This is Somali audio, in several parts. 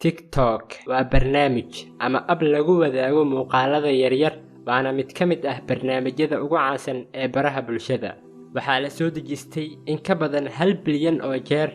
TikTok waa barnaamij ama app lagu wadaago muuqaalada yaryar, waana mid ka mid ah barnaamijyada ugu caansan ee baraha bulshada. Waxaa la soo dejistay in ka badan 1 bilyan oo jeer,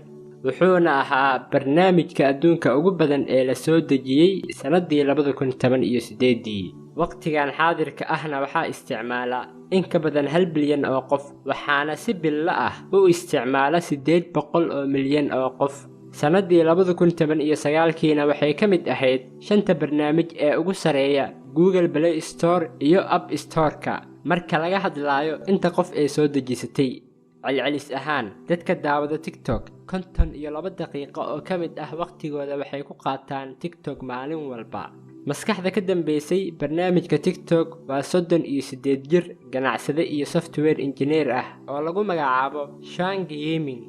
wuxuuna ahaa barnaamijka adduunka ugu badan ee la soo dejiyey sanadii 2018-dii. Waqtigan xaadirka ahna waxaa isticmaala in ka badan 1 bilyan oo qof, waxaana si bilo ah u isticmaala 800 oo milyan oo qof. Sanadii 2019-kiina waxay ka mid ahayd shanta barnaamij ee ugu sareeya Google Play Store iyo App Store-ka marka laga hadlayo inta qof ee soo dejisatay. Celcelis ahaan, dadka daawada TikTok 52 daqiiqo oo ka mid ah waqtigooda waxay ku qaataan TikTok maalin walba. Maskaxda ka dambeysay barnaamijka TikTok waa 38 jir ganacsade iyo software engineer ah oo lagu magacaabo Zhang Yiming.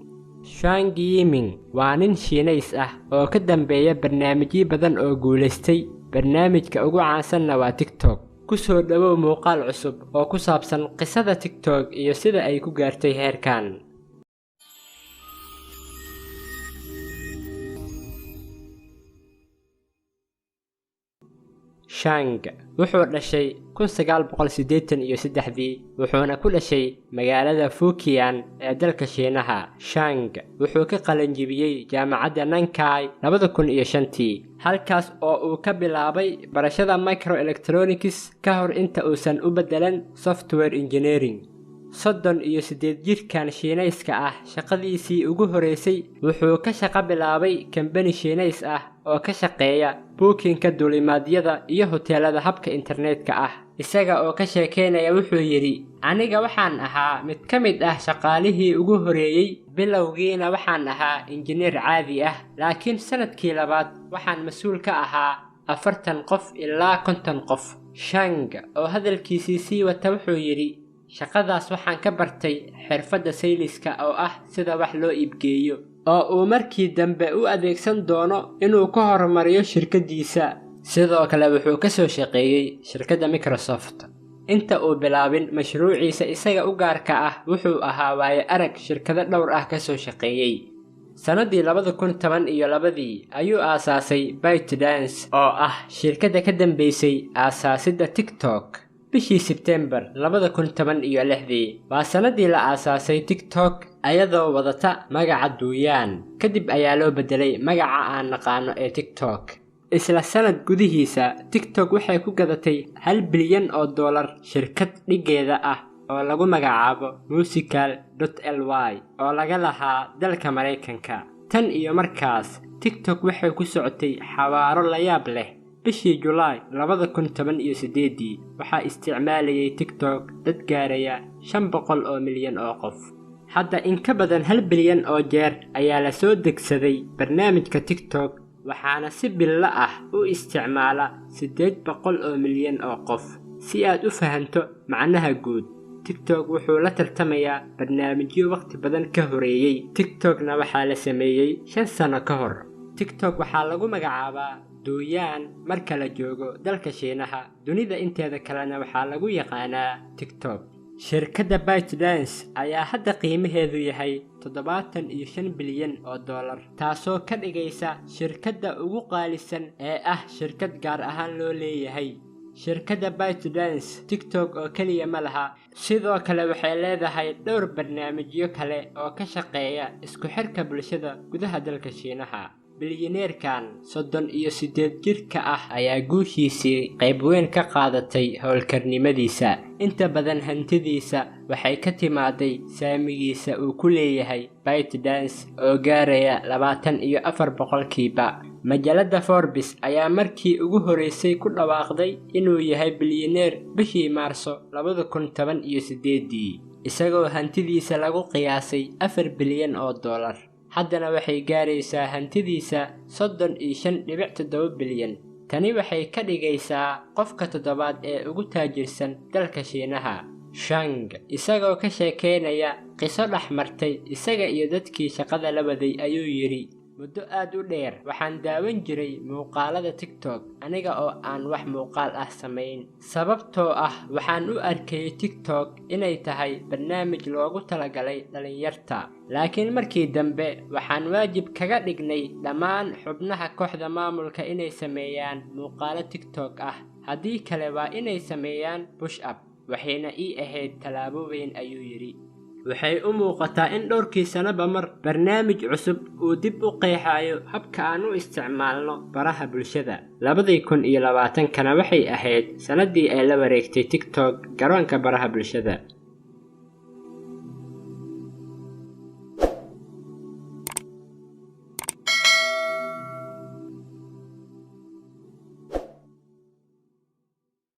Zhang Yiming waa nin Shiinays ah oo ka dambeeya barnaamijyo badan oo guulaystay, barnaamijka ugu caansanna waa TikTok. Ku soo dhowow muuqaal cusub oo ku saabsan qisada TikTok iyo sida ay ku gaartay heerkan. Zhang wuxuu dhashay 1983-dii, wuxuuna ku dhashay magaalada Fujian ee dalka Shiinaha. Zhang wuxuu ka qalinjibiyey jaamacadda Nankai 2005-tii, halkaas oo uu ka bilaabay barashada microelectronics ka hor inta uusan u beddelan software engineering. 38 jirkan Shiinayska ah shaqadiisii ugu horeysay wuxuu ka shaqo bilaabay kambani Shiinays ah oo ka shaqeeya booking-ka duulimaadyada iyo hoteelada habka internetka ah. Isaga oo ka sheekeynaya wuxuu yidhi: "Aniga waxaan ahaa mid ka mid ah shaqaalihii ugu horeeyey, bilowgiina waxaan ahaa injineer caadi ah, laakiin sanadkii labaad waxaan mas-uul ka ahaa 40 qof ilaa 50 qof." Zhang oo hadalkiisii sii wata wuxuu yidhi: "Shaqadaas waxaan ka bartay xirfadda sales-ka, oo ah sida wax loo iibgeeyo, oo uu markii dambe u adeegsan doono inuu ku horumariyo shirkaddiisa." Sidoo kale wuxuu ka soo shaqeeyey shirkadda Microsoft. Inta uu bilaabin mashruuciisa isaga u gaarka ah, wuxuu ahaa waayo arag shirkado dhowr ah ka soo shaqeeyey. Sannadii 2012-dii ayuu aasaasay ByteDance, oo ah shirkadda ka dambeysay aasaasidda TikTok. Bishii Sebtembar 2016-dii waa sannadii la aasaasay TikTok, ayadoo wadata magaca Douyin. Kadib ayaa loo beddelay magaca aan naqaano ee TikTok. Isla sanad gudihiisa TikTok waxay ku gadatay 1 bilyan oo dollar shirkad dhiggeeda ah oo lagu magacaabo Musical.ly oo laga lahaa dalka Maraykanka. Tan iyo markaas TikTok waxay ku socotay xawaaro la yaab leh. Bishii Julaay 2018-dii waxaa isticmaalayay TikTok dad gaaraya 500 oo milyan oo qof. Hadda in ka badan 1 bilyan oo jeer ayaa la soo degsaday barnaamijka TikTok, waxaana si bilo ah u isticmaala 800 oo milyan oo qof. Si aad u fahanto macnaha guud, TikTok wuxuu la tartamayaa barnaamijyo waqti badan ka horeeyey. TikTokna waxaa la sameeyey 5 sano ka hor. TikTok waxaa lagu magacaabaa Douyin marka la joogo dalka Shiinaha, dunida inteeda kalena waxaa lagu yaqaanaa TikTok. Shirkadda ByteDance ayaa hadda qiimaheedu yahay 75 bilyan oo dollar, taasoo ka dhigaysa shirkadda ugu qaalisan ee ah shirkad gaar ahaan loo leeyahay. Shirkadda ByteDance TikTok oo keliya ma laha, sidoo kale waxay leedahay dhowr barnaamijyo kale oo ka shaqeeya isku xirka bulshada gudaha dalka Shiinaha. Bilyaneerkan 38 jirka ah ayaa guushiisii qayb weyn ka qaadatay howlkarnimadiisa. Inta badan hantidiisa waxay ka timaaday saamigiisa uu ku leeyahay ByteDance oo gaaraya 24%. Majalada Forbes ayaa markii ugu horeysay ku dhawaaqday inuu yahay bilyaneer bishii Maarso 2018-dii, isagoo hantidiisa lagu qiyaasay 4 bilyan oo dollar. Haddana waxay gaaraysaa hantidiisa 35.7 bilyan. Tani waxay ka dhigaysaa qofka toddobaad ee ugu taajirsan dalka Shiinaha. Zhang isagoo ka sheekeynaya qiso dhex martay isaga iyo dadkii shaqada la waday ayuu yidhi: Muddo aad u dheer waxaan daawan jiray muuqaalada TikTok aniga oo aan wax muuqaal ah samayn, sababtoo ah waxaan u arkayay TikTok inay tahay barnaamij loogu talagalay dhallinyarta. Laakiin markii dambe waxaan waajib kaga dhignay dhammaan xubnaha kooxda maamulka inay sameeyaan muuqaalo TikTok ah, haddii kale waa inay sameeyaan push up, waxayna ii ahayd tallaabo weyn, ayuu yidhi. Waxay u muuqataa in dhowrkii sanaba mar barnaamij cusub uu dib u qeexayo habka aan u isticmaalno baraha bulshada. 2020-kana waxay ahayd sannaddii ay la wareegtay TikTok garoonka baraha bulshada.